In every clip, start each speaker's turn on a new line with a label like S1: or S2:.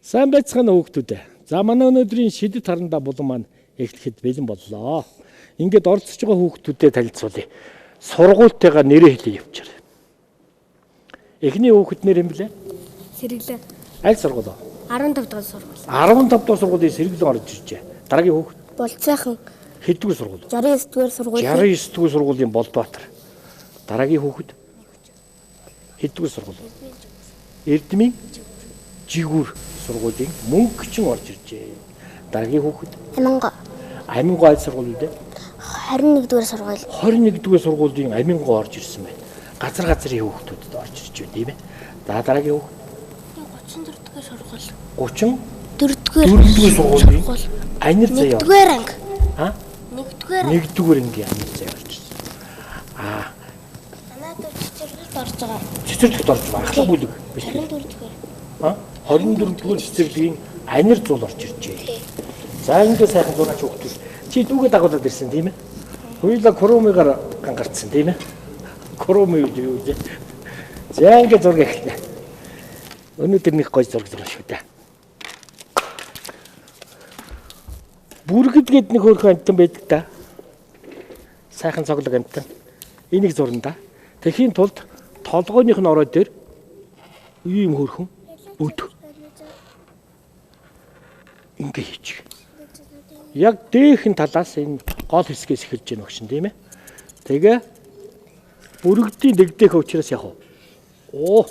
S1: Сайн байцгаана хүүхдүүд ээ. За манай өнөөдрийн шидэт харандаа булан маань эхлэхэд бэлэн боллоо. Ингээд оролцож байгаа хүүхдүүдэд танилцуулъя. Сургуультайгаа нэрээ хэлээ явуучаарай. Эхний хүүхэд нэр юм блэ?
S2: Сэргэлэн.
S1: Аль сургууль вэ?
S2: 15 дугаар сургууль.
S1: 15 дугаар сургуулийн сэргэлэн орж иржээ. Дараагийн хүүхэд
S2: Болцоохон.
S1: Хэддүгээр сургууль вэ?
S2: 69 дугаар сургууль.
S1: 69 дугаар сургуулийн Болдбаатар. Дараагийн хүүхэд хэддүгээр сургууль вэ? Эрдмийн Жигүүр сургуулийн мөнгөчин орж иржээ. Дараагийн хүүхэд
S2: Аминго.
S1: Аминго аль сургууль вэ?
S2: 21 дугаар сургууль.
S1: 21 дугаар сургуулийн Аминго орж ирсэн байна. Газар газрын хүүхдүүдэд орж ирж байна, тийм ээ. За дараагийн хүүхэд
S2: 34 дугаар сургууль.
S1: 34
S2: дугаар
S1: дугаар сургуулийн Анир заяа.
S2: 1 дугаар анги.
S1: А?
S2: 1 дугаар.
S1: 1 дугаар ангийн Анир заяа орж ирсэн. Аа.
S2: Манай дүү цэцэрлэгт орж байгаа.
S1: Цэцэрлэгт орж байгаа. Ахлах бүлэг биш үү?
S2: 24 дугаар.
S1: А? 24 дугаар цэцэрлэгийн Анир зул орж иржээ. За ингээд сайхан зураач хүүхдүүд. Чи дүүгээ дагуулад ирсэн, тийм ээ? Хоёулаа Кромигаар гангарцсан, тийм ээ? Кроми юу вэ? За ингээд зураг эхэлнэ. Өнөөдөр нэг гоё зураг зурна шүү дээ. Бүргэд гээд нэг хөөрхөн амьтан байдаг та. Сайхан цоглог амьтан. Энийг зурна да. Тэхийн тулд толгойнх нь орой дээр ийм хөөрхөн өд. Ингээ хийчих. Яг дээхэн талаас энэ гол хэсгээс эхэлж гэнэ өгшин, тийм ээ. Тэгээ бүрэгдийн дэгдэх учраас яг уу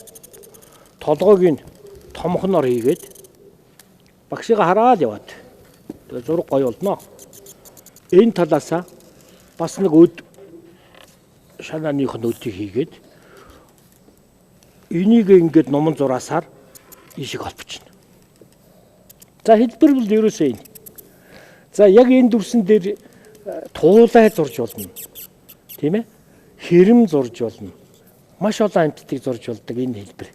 S1: толгойг нь томхноор хийгээд багшигаа хараад яваад. Тэгээ зураг гоё болноо. Энэ талаасаа бас нэг өд шанааных нь өдийг хийгээд энийг ингээд номон зураасаар ийшээ холбочихно. За хэлбэр бол ерөөсөө энэ. За яг энэ дүрсэн дээр туулай зурж болно. Тийм ээ? Хэрэм зурж болно. Маш олон амьтдыг зурж болдог энэ хэлбэр.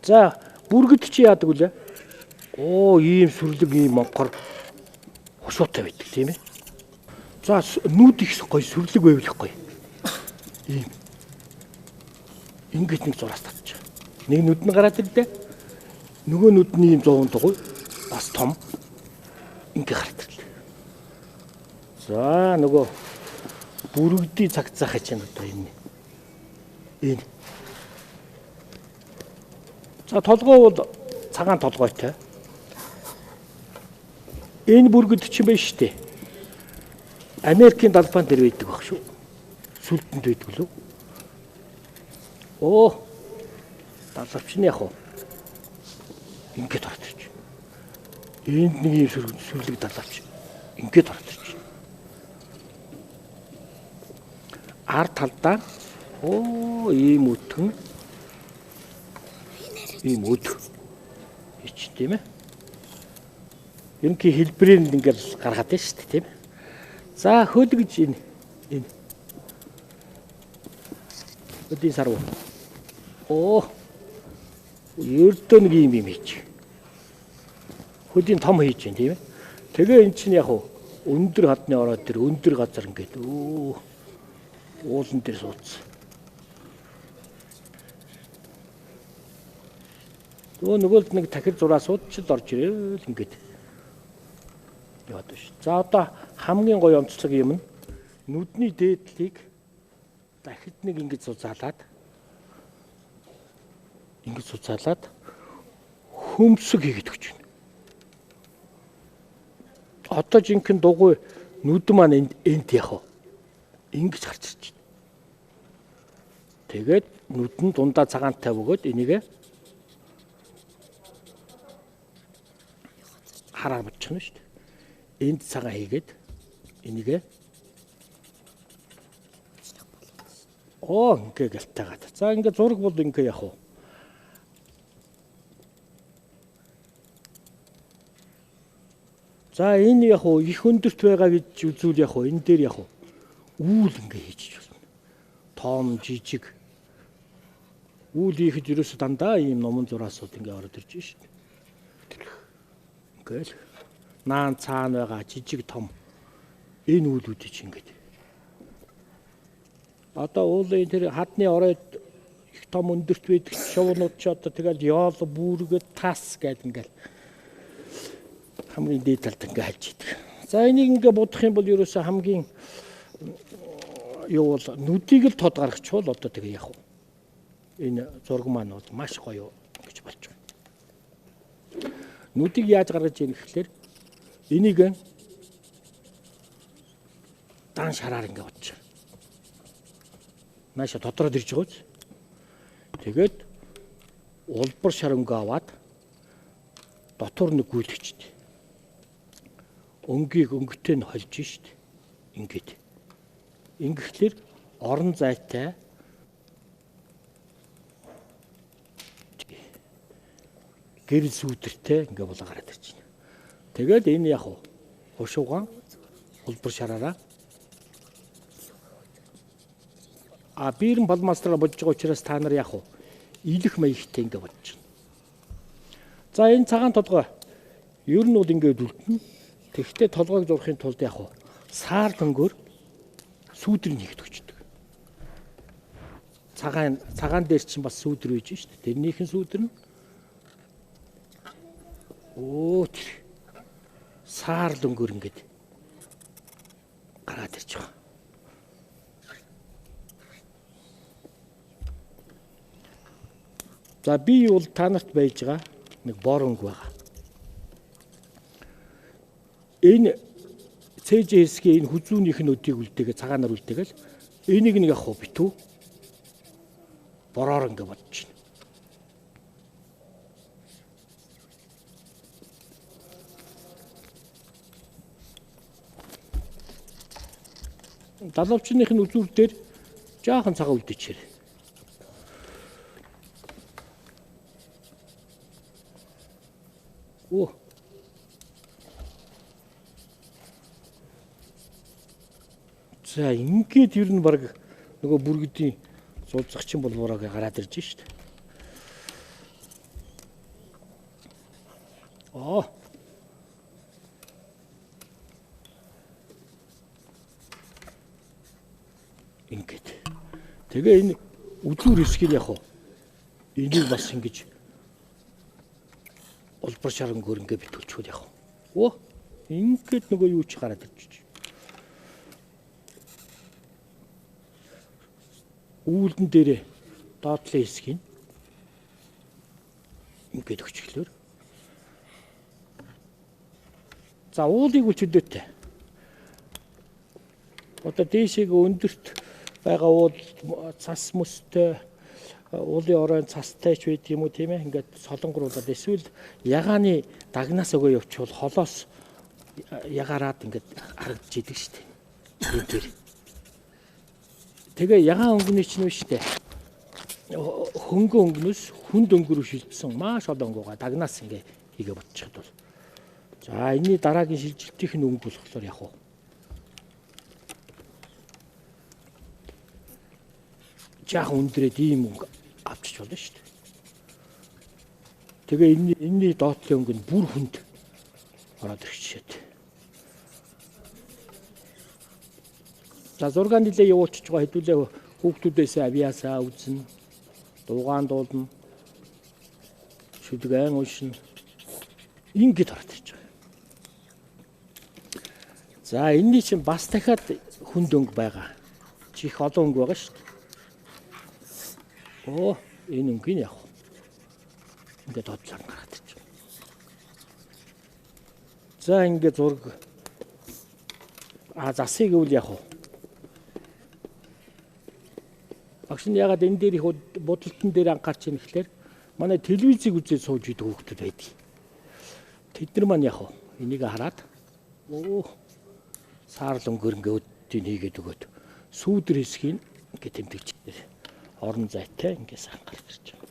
S1: За бүргэд чи яадаг вүлээ? Оо ийм сүрлэг ийм монхор хушуутай байдаг, тийм ээ? За нүд их гоё сүрлэг байвал их гоё. Ийм. Ингээд нэг зураас татчих. Нэг нүд нь гараад ирлээ. Нөгөө нүд нь ийм 100 дугуй бас том. Ингээ гараад ирлээ. За нөгөө бүрэгдийн цаг цаах чинь одоо энэ. Энэ. За толгой бол цагаан толгойтой. Энэ бүргэд чинь байна шүү дээ. Америкийн далбаан дээр байдаг баг шүү. Сүлдэнд байдаг лөө. Оо. Далавч нь яг уу. Ингээд орж ирж. Энд нэг юм сүрлэг далавч ингээд орж ирж. Ар талдаа оо ийм өтгөн ийм өд ич, тийм ээ. Ерөнхий хэлбэрээр нь ингээд гаргаад байна шүү дээ, тийм ээ. За хөлгөж энэ энэ өдийн сарв. Оо ердөө нэг ийм юм хийж. Хөлийн том хийж байна, тийм ээ. Тэгээ эн чинь яг өндөр хадны ороо дээр өндөр газар ингээд уулан дээр суудсан. Нөгөө л нэг тахир зураа суудчил орж ирээл ингээд яваад байна шүү. За одоо хамгийн гоё онцлог юм нь нүдний дээдлийг дахид нэг ингэж суцаалаад хөмсөг хийгээд өгч байна. Одоо жинхэнэ дугуй нүд маань энд яг ингэж гарч ирж байна. Тэгээд нүд нь дундаа цагаантай бөгөөд энийг хараар бодчихно шүү дээ. Энд цагаан хийгээд энийг оо ингээ галтайгаад. За ингээ зураг бол ингээ яг уу. За энэ яг уу их өндөрт байгаа гэж үзүүл яг уу энэ дээр яг уу үүл ингээ хийж болно. Том жижиг үүл хийхэд ерөөсө дандаа ийм номон зураасууд ингээ ороод ирж шин. Ингээл наан цаана байгаа жижиг том энэ үүлүүдийг чи ингээд. Одоо уулын тэр хадны оройд Их том өндөрт байдаг шувнууд ч одоо тэгэл ёол бүргээ тас гэдэг ингээл хамгийн дээд талд ингээ хальж идэг. За энийг ингээ бодох юм бол ерөөсөө хамгийн юу бол нүдийг л тод гаргачихвал одоо тэгээ яах вэ? Энэ зураг маань бол маш гоё гэж болж байна. Нүдийг яаж гаргаж ийн гэхлээр энийг дан шараар ингээ бодчих. Нааша дотроод ирж байгаа үз. Тэгээд улбар шар өнгө аваад дотор нэг гүйлгчихдээ. Өнгийг өнгөтэй нь хольж шít. Ингээд. Ингэхлээр орон зайтай гэрэл сүүдэртэй ингээ болоо гараад ирж байна. Тэгээд энэ яг хушуугаан улбар шараараа а бирэн балмастраа бодж байгаа учраас та нар яг илэх маягтай ингээ бодож байна. За энэ цагаан толгой ер нь бол ингээд үлдэнэ. Тэгэхдээ толгойг зурхын тулд яг саар дөнгөөр сүүдрийг хийгдэх өчтдөг. Цагаан дээр чинь бас сүүдэр үйж шүү дээ. Тэрнийхэн сүүдэр нь тэр саар дөнгөөр ингээд гараад ирж байгаа. За би бол та нарт байж байгаа нэг бор өнгө байгаа. Энэ CJ хэсгийн энэ хүзүүнийх нь өдийг үлдээгээ цагаанаар үлдээгээл энийг нэг явах битүү бороор ингээ бодож байна. Далавчных нь үзүүр дээр жаахан цагаан үлдээчихэр. Оо. За ингээд ер нь баг нөгөө бүргэдийн зулцагчин болвороо гараад ирж шít. Аа. Ингээд. Тэгээ энэ үзүүр хэсгийг яг энийг бас ингэж улбар шар өнгөөр ингээ битүүлчихвэл яг. Оо ингээд нөгөө юу ч гараад ирж. Үүлдэн дээрээ доотлын хэсгийг ингээд өгчихлөөр. За уулыг үл чөлөөтэй. Одоо дээшээ өндөрт байгаа уул цас мөстэй уулын оройн цастай ч байд юм уу тийм ээ ингээд солонгоруулад эсвэл ягааны дагнаас өгөө явуучвал холоос ягараад ингээд харагдаж идэг шүү дээ. Энэ тэр. Тэгээ ягаан өнгөний чинь биш үү? Хөнгөн өнгөнөөс хүнд өнгө рүү шилжсэн маш олон өнгө байгаа. Дагнаас ингээ хийгээ ботчиход бол. За энэний дараагийн шилжилтийнх нь өнгө болохоор яг уу жаахан өндрээд ийм өнгө авчиж болно шүү дээ. Тэгээ энэний доотлын өнгө нь бүр хүнд ороод ирэх жишээтэй. За зураг нэлээ явуулчих байгаа хэдүүлээ хүүхдүүдээсээ авиасаа үзнэ, дуугаан дуулна, шүлэг айн уншина. Ингээд ороод ирж байгаа. За энэний чинь бас дахиад хүнд өнгө байгаа. Чи их олон өнгө байгаа шүү дээ. Оо энэ өнгийг явах. Ингээд доотлоор гараад ирж байгаа. За ингээд зураг засыг гэвэл яг уу. Багш нь ягаад энэ дээр их бодолтон дээр анхаарч ийн гэхлээр манай телевизийг үзээд сууж идэг хүүхдүүд байдаг. Тэд нар маань яг уу энийг хараад оо саарл өнгөр ингээ өддийг хийгээд өгөөд сүүдэр хэсгийг ингээ тэмдэгч орон зайтай ингээ сайхан гарч ирж байгаа.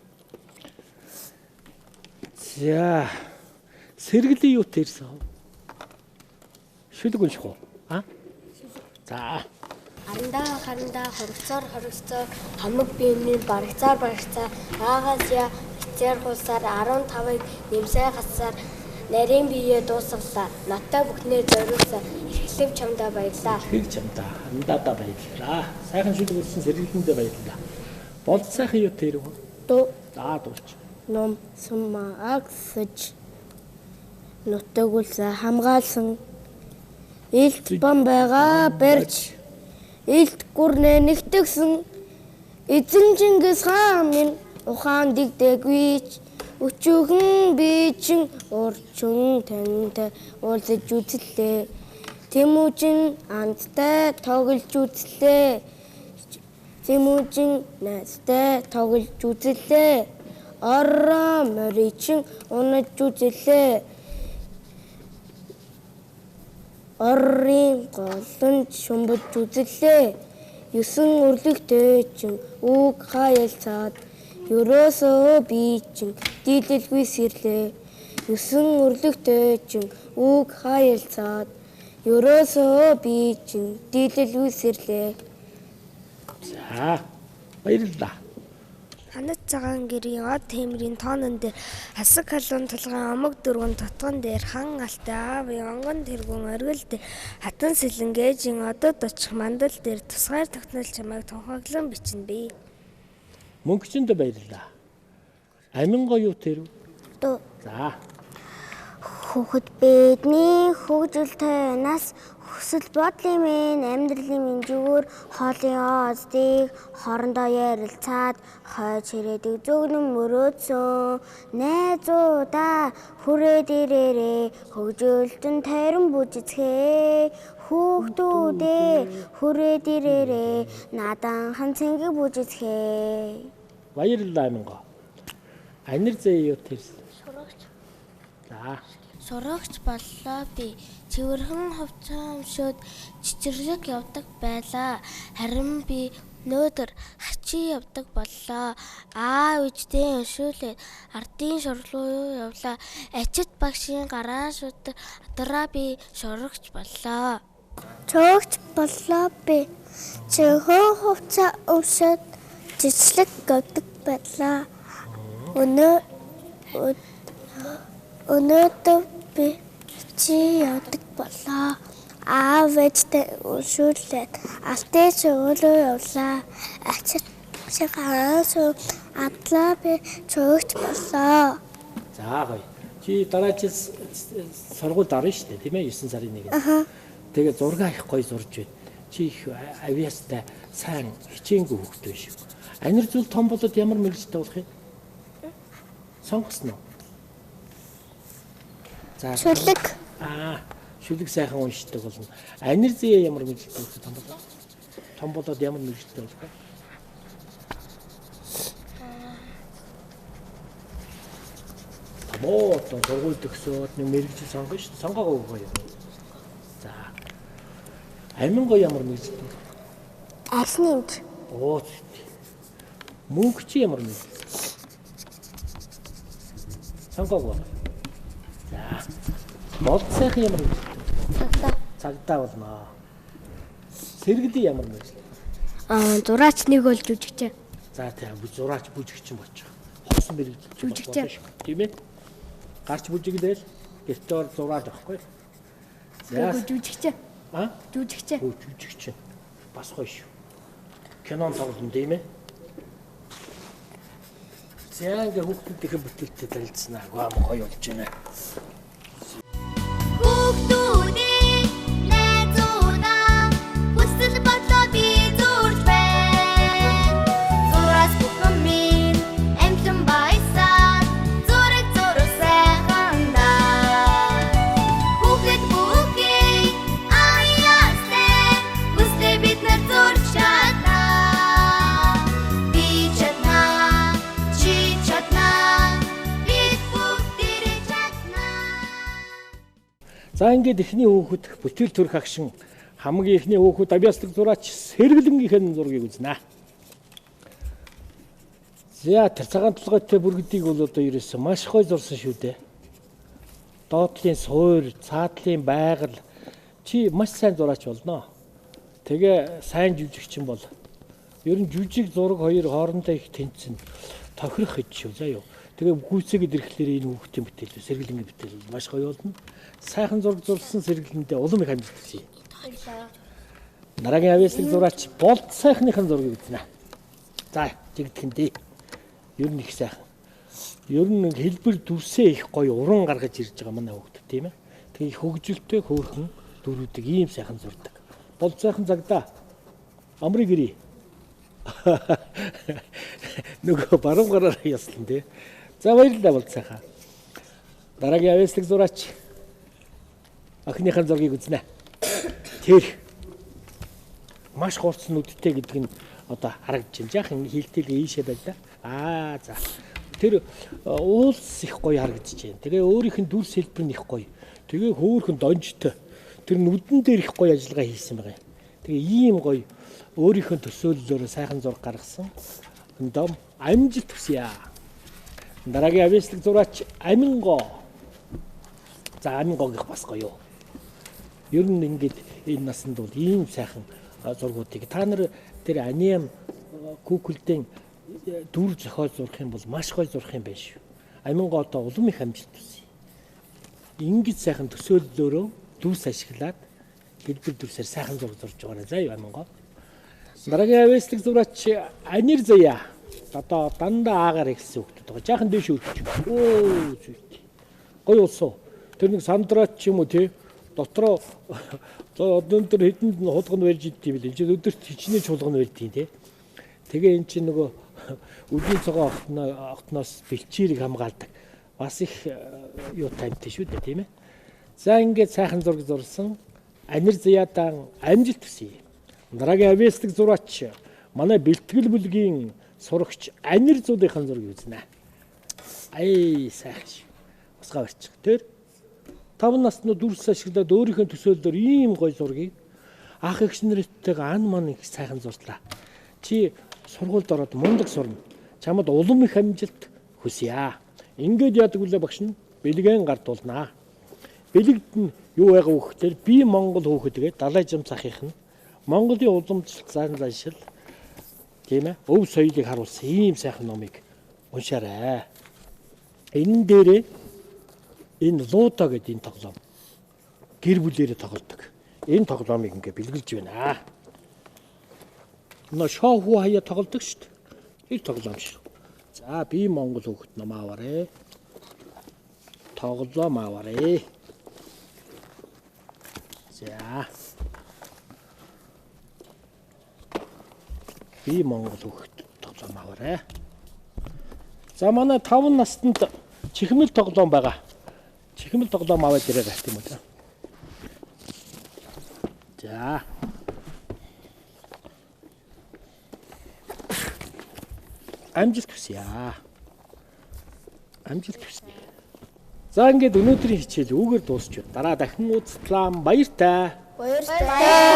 S1: За сэргэлийн юу тэрсэн? Шүлэг унших уу? А? За.
S2: Арандаа харандаа хорогцоор хорогцоор томог биемийн барагцаар барагцаа аагаас я эцээр хулсаар 15-ыг нэмсай гасаар нарийн бие дуусгалаа. Надтай бүхнээ зориулсан эрхлэв чамдаа баярлаа.
S1: Эрхлэв чамдаа хандаадаа баярлалаа. Сайхан шүлэг уншсан сэргэлэндээ баярлалаа. Болд сайхан юу тэр үү?
S2: Дуу.
S1: За дуулч.
S2: Ном сумаа агсаж нутагулсаа хамгаалсан илт бам байгаа барьж илт гүрнээ нэгтгсэн эзэн Чингис хаан минь ухаан дэгдэгвич өчүүхэн би чин урчин тантай уулзаж үзлээ. Тэмүүжин андтай тоглож үзлээ. Тэмүүжин найзтай тоглож үзлээ. Ороо моричин унаж үзлээ. Оррын голонд шумбаж үзлээ. 9 өрлөгтэй чин үг хаялцаад ерөөсөө би чин дийлэлгүй сэрлээ. 9 өрлөгтэй чин үг хаялцаад ерөөсөө би чин дийлэлгүй сэрлээ.
S1: За баярлалаа.
S2: Ханад цагаан гэрийн од темрийн тоонон дээр хасаг халуун тулгын омог дөрвөн тотгон дээр хан алтай аавын онгон тэргүүн оргил дээр хатан сэлэн гээжин одод очих мандал дээр тусгаар тогтнол чамайг тунхаглан бичнэ би.
S1: Мөнгөчөндөө баярлалаа. Амин гоё юу тэр үү?
S2: Дуу.
S1: За.
S2: Хүүхэд бидний хөгжилтэй нас хүсэл бодлын минь амьдралын минь зүгээр хоолын оздыг хоорондоо ярилцаад хойч ирээдэг зүгнэн мөрөөдсөн найзуудаа хүрээд ирээрээ хөгжилтөн тайран бүжицгээ хүүхдүүдээ хүрээд ирээрээ наданхан цэнгэг бүжицгээ.
S1: Баярлалаа аминго. Анир зээ юу тэрс?
S2: Сурагч.
S1: За.
S2: Сурагч боллоо би. Цэвэрхэн хувцас өмсөөд чичирлэг явдаг байлаа. Харин би өнөөдөр хачин явдаг боллоо. Аав ээжтэй уншуулаад ардын шурлуу явлаа. Ачид багшийн гараан шудар адраа би сурагч боллоо. Сурагч боллоо би. Цэвэрхэн хувцас өмсөөд чичирлэг явдаг байлаа. Өнөөдөр би чи явдаг боллоо. Аав ээжтэй уншуулаад алтын шурлуу явлаа. Ачид гараас адлаа би сурагч боллоо.
S1: За гоё. Чи дараа жил сургуульд орно шүү дээ, тийм ээ? 9 сарын 1-нд. Тэгээ зураг их гоё зурж байна. Чи их авьяастай сайн хичээнгүй хүүхэд биш. Анир зүйл том болоод ямар мэргэжтэй болох юм? Сонгосон уу? За.
S2: Шүлэг.
S1: Шүлэг сайхан уншдаг болно. Анир зээ ямар мэргэжтэй болох том болоод? Том болоод ямар мэргэжтэй болох вэ? Томоо одоо сургууль төгсөөд нэг мэргэжил сонгоно шүү дээ. Сонгоогоо юу? За. Амин гоё ямар мэргэжтэй болох вэ?
S2: Арсны эмч.
S1: Оо. Мөнгө чи ямар мэргэжил? Сонгоогоо. За. Болд сайхан ямар мэргэжил?
S2: Цагдаа.
S1: Цагдаа болно. Сэргэдий ямар мэргэжил?
S2: Зураач нэг бол жүжигч.
S1: За тийм, зураач бүжигчин болчих. Хосон мэргэжил
S2: жүжигч.
S1: Тийм ээ? Гарч бүжиглээл гэртээ ор зураад байхгүй.
S2: За жүжигч.
S1: А?
S2: Жүжигч.
S1: Хөө жүжигч. Бас гоё шүү. Кинон тоглоно тийм ээ? За ингээ хүүхдүүдийн бүтээлтэй танилцсанаа гоо гоё болж байна.
S3: Хүүхдүүдээ найзуудаа хүсэл бодлоо би зурж байна. Зураас бүхэн минь амьлан баясаад зураг зураг сайхан даа. Хүүхэд бүхий аяастай хүслээ бид нар зурж чаднаа. Би чаднаа, чи чаднаа, бид бүгдээрээ чаднаа.
S1: За ингээд эхний хүүхэд бүтээл төрөх агшин хамгийн эхний хүүхэд авьяаслаг зураач сэргэлэнгийнхэн зургийг үзнэ. За тэр цагаан толгойтой бүргэдийг бол одоо ерөөсөө маш гоё зурсан шүү дээ. Доотлын суур, цаатлын байгаль чи маш сайн зураач болно. Тэгээ сайн жүжигчин бол. Ер нь жүжиг зураг хоёр хоорондоо их тэнцэн тохирох гэж шүү заа юу. Тэгээ гүйцээгээд ирэхлээр энэ хүүхдийн бүтээл, сэргэлэнгийн бүтээл маш гоё болно. Сайхан зураг зурсан сэргэлэндээ улам их амжилт хүсье. Дараагийн авьяаслаг зураач болд сайхныхан зургийг үзнэ. За, жигдхэн дээ. Ер нь их сайхан. Ер нь хэлбэр дүрсээ их гоё уран гаргаж ирж байгаа манай хүүхдүүд, тийм ээ. Тэгээ их хөгжилтэй хөөрхөн дүрүүдийг ийм сайхан зурдаг. Бол сайхан загдаа. Амрыг ирээ. Нөгөө баруун гараар яслан тий. За, баярлалаа бол сайхан. Дараагийн авьяаслаг зураач охиныхаа зургийг үзнэ. Тэр маш хурц нүдтэй гэдэг нь одоо харагдаж байна. Жаахан хилтэл ийшээ байлаа. Аа за. Тэр уулс их гоё харагдаж байна. Тэгээ өөрийнх нь дүрс хэлбэр нь их гоё. Тэгээ хөөхөн донжтой. Тэр нүдэн дээр их гоё ажиллагаа хийсэн байгаа юм. Тэгээ ийм гоё өөрийнх нь төсөөллөөр сайхан зураг гаргасан. Өндөө амжилт хүсье. Дараагийн авьяаслаг зураач Аминго. За, Амингогийнх бас гоё. Ер нь ингээд энэ насанд бол ийм сайхан зургуудыг та нар тэр аниам Google-ийн дүр зохиол зурх юм бол маш гоё зурх юм байна шүү. Аминго одоо улам их амжилт хүсье. Ингэж сайхан төсөөллөөрөө дүрс ашиглаад хэлбэр дүрсээр сайхан зураг зурж байгаарай. За юу Аминго. Дараагийн авьяаслаг зураач Анир Заяа. Одоо дандаа аагаар эхэлсэн хүүхдүүд байгаа. Жаахан дээш өргөж. Өө зүйт. Гоё болсон. Тэр нэг сандраач ч юм уу тий. Дотроо өндөр хэдэнд нь хулган барьж иддэг юм бил. Энд чинь өдөрт хичнээн чуулган барьдیں тий. Тэгээ эн чинь нөгөө үдийн цогоо охтноос бэлчээрийг хамгаалдаг. Бас их юу таймтай шүү дээ, тийм ээ. За, ингээд сайхан зураг зурсан Анир Заяадан амжилт хүсье. Дараагийн авьяаслаг зураач манай бэлтгэл бүлгийн сурагч Анир Зуудынхаа зургийг үзнэ. Ай сайхан шүү. Усгаа барьчих. Тэр 5 насны дүрс ашиглаад өөрийнхөө төсөөллөөр ийм гоё зургийг ах эгч нартэйгээ ан ман их сайхан зуртлаа. Чи сургуульд ороод мундаг сурна. Чамд улам их амжилт хүсье. Ингээд яадаг үлээ багш нь бэлгэн гардуулнаа. Бэлэгд нь юу байгаа вэ гэхээр би Монгол хүүхэд гээд далай жам цахих нь Монголын уламжлалт зан заншил, тийм ээ, өв соёлыг харуулсан ийм сайхан номыг уншаарай. Энэ дээрээ энэ луудо гэдэг энэ тоглоом гэр бүлээрээ тоглодог. Энэ тоглоомыг ингээ бэлгэлж байна. Нөө шоу хүү хаяа тоглодог шүү дээ. Тэр тоглоом шүү. За, би Монгол хүүхэд ном аваарэ. Тоглоом аваарэ. За. Би Монгол хүүхэд тоглоом аваарэ. За, манай 5 настанд чихмэл тоглоом байгаа. Чихмэл тоглоом аваад ирээрэй, тийм үү? За. Амжилт хүсье. Амжилт хүсье. За, ингээд өнөөдрийн хичээл үүгээр дуусч байна. Дараа дахин уулзлаа. Баяртай.
S2: Баяртай.